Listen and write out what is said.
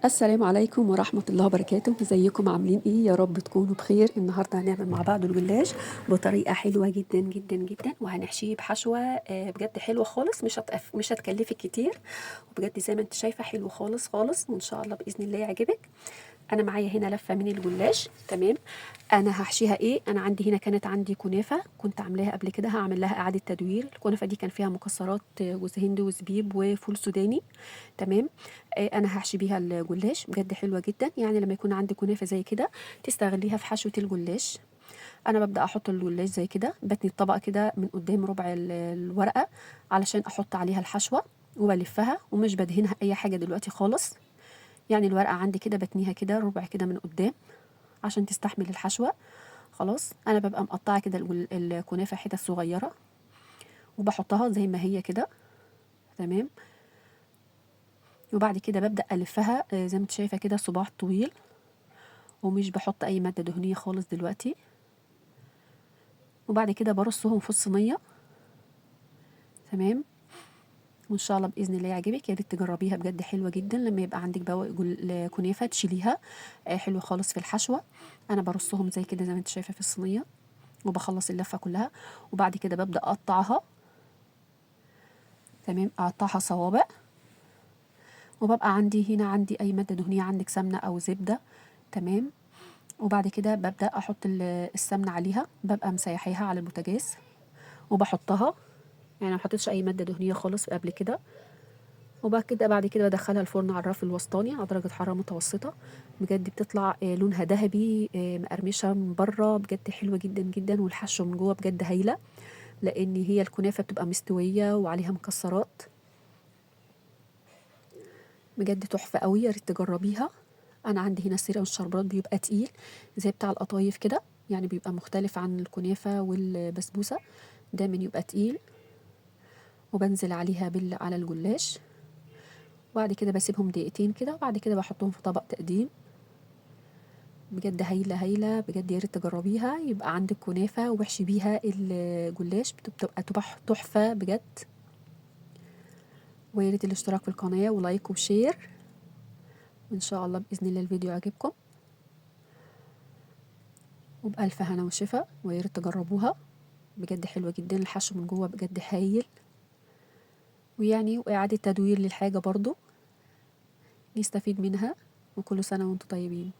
السلام عليكم ورحمة الله وبركاته. ازيكم عاملين ايه؟ يا رب تكونوا بخير. النهاردة هنعمل مع بعض الجلاش بطريقة حلوة جدا جدا جدا، وهنحشيه بحشوة بجد حلوة خالص، مش هتكلفك كتير، وبجد زي ما انت شايفة حلو خالص خالص، وان شاء الله بإذن الله يعجبك. انا معايا هنا لفة من الجلاش، تمام. انا هحشيها ايه؟ انا عندي هنا كانت عندي كنافة كنت عاملاها قبل كده، هعمل لها اعادة تدوير. الكنافة دي كان فيها مكسرات، جوز هند وزبيب وفول سوداني، تمام. انا هحشي بيها الجلاش، بجد حلوة جدا. يعني لما يكون عندك كنافة زي كده تستغليها في حشوة الجلاش. انا ببدأ احط الجلاش زي كده، بتني الطبقة كده من قدام ربع الورقة علشان احط عليها الحشوة، وبلفها ومش بدهنها اي حاجة دلوقتي خالص. يعني الورقة عندي كده بتنيها كده ربع كده من قدام عشان تستحمل الحشوة. خلاص انا ببقى مقطعة كده الكنافة حتت صغيرة وبحطها زي ما هي كده، تمام. وبعد كده ببدأ ألفها، زي ما انت شايفة كده صباع طويل، ومش بحط أي مادة دهنية خالص دلوقتي. وبعد كده برصهم في الصينية، تمام. وإن شاء الله بإذن الله يعجبك، يا ريت تجربيها بجد حلوة جدا. لما يبقى عندك بواقي كنافة تشيليها، حلو خالص في الحشوة. أنا برصهم زي كده زي ما انت شايفة في الصينية، وبخلص اللفة كلها. وبعد كده ببدأ أقطعها، تمام، أقطعها صوابع. وببقى عندي هنا عندي أي مادة دهنية، عندك سمنة أو زبدة، تمام. وبعد كده ببدأ أحط السمنة عليها، ببقى مسيحاها على البوتاجاز وبحطها، يعني ما حطيتش أي مادة دهنية خالص قبل كده. وبعد كده بدخلها الفرن على الرف الوسطاني على درجة حرارة متوسطة. بجد بتطلع، لونها ذهبي، مقرمشة من بره، بجد حلوة جدا جدا، والحشو من جوه بجد هايلة، لأن هي الكنافة بتبقى مستوية وعليها مكسرات، بجد تحفة قوي، يا ريت تجربيها. أنا عندي هنا سيرة الشربات بيبقى تقيل زي بتاع القطايف كده، يعني بيبقى مختلف عن الكنافة والبسبوسة، دايما يبقى تقيل. وبنزل عليها على الجلاش، وبعد كده بسيبهم دقيقتين كده، وبعد كده بحطهم في طبق تقديم. بجد هايلة هايلة، بجد يا ريت تجربيها. يبقى عندك كنافة وحشي بيها الجلاش، بتبقى تحفة بجد. ويا ريت الاشتراك في القناة و like و share، وإن شاء الله بإذن الله الفيديو عجبكم، وبألف هنا وشفا. ويا ريت تجربوها بجد حلوة جدا، الحشو من جوه بجد هايل، وإعادة تدوير للحاجة برضو نستفيد منها. وكل سنة وانتم طيبين.